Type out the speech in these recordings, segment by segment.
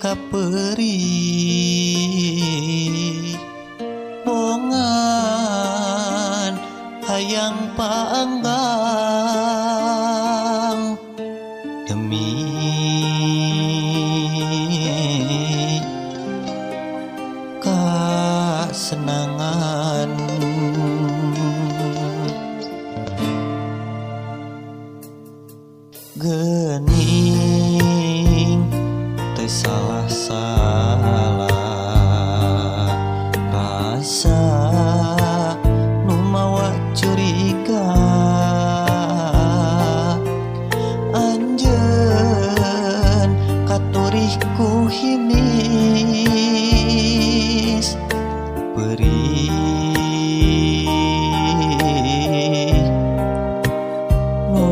ka perih bongan hayang panggang demi kasenangan. Gening teu salah-salah rasa nu mawa curiga anjeun katurih ku hinis perih nu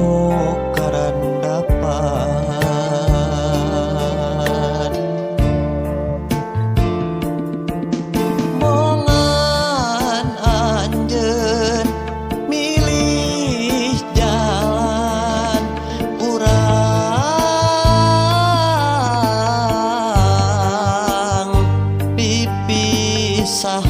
karandapan. Bongan anjeun milih jalan urang pipisahan.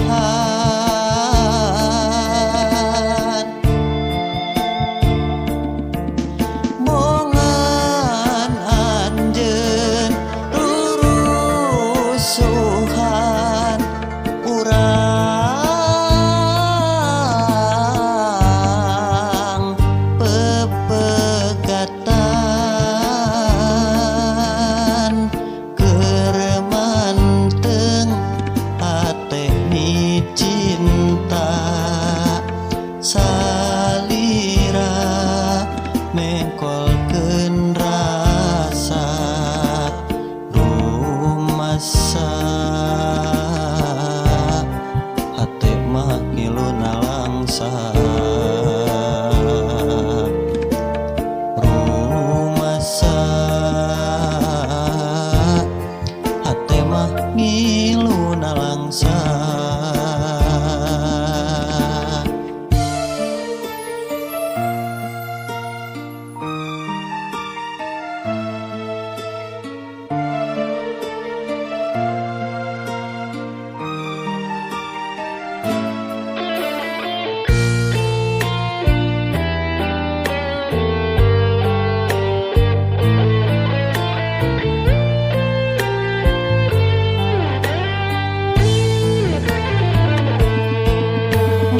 Bongan anjeun rurusuhan urang pepegatan keur manteng hate micinta salira mengkolkeun rasa rumasa hate mah ngilu nalangsa rumasa hate mah ngilu nalangsa.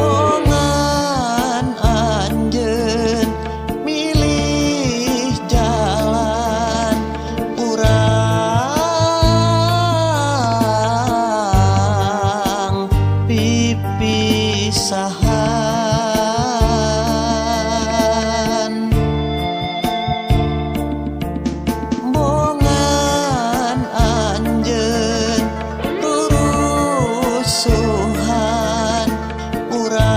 Bongan anjeun milih jalan urang pipisahan. Bongan anjeun rurusuhan urang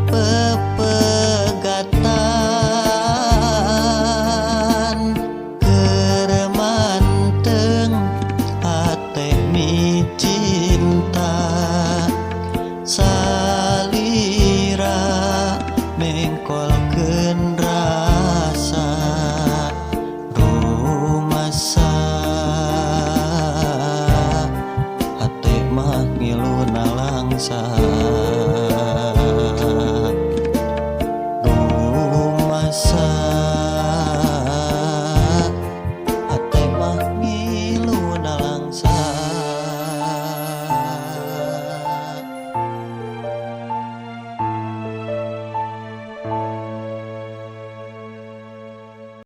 pepegatan keur manteng hate micinta salira mengkolkeun rasa rumasa hate mah ngilu nalangsa.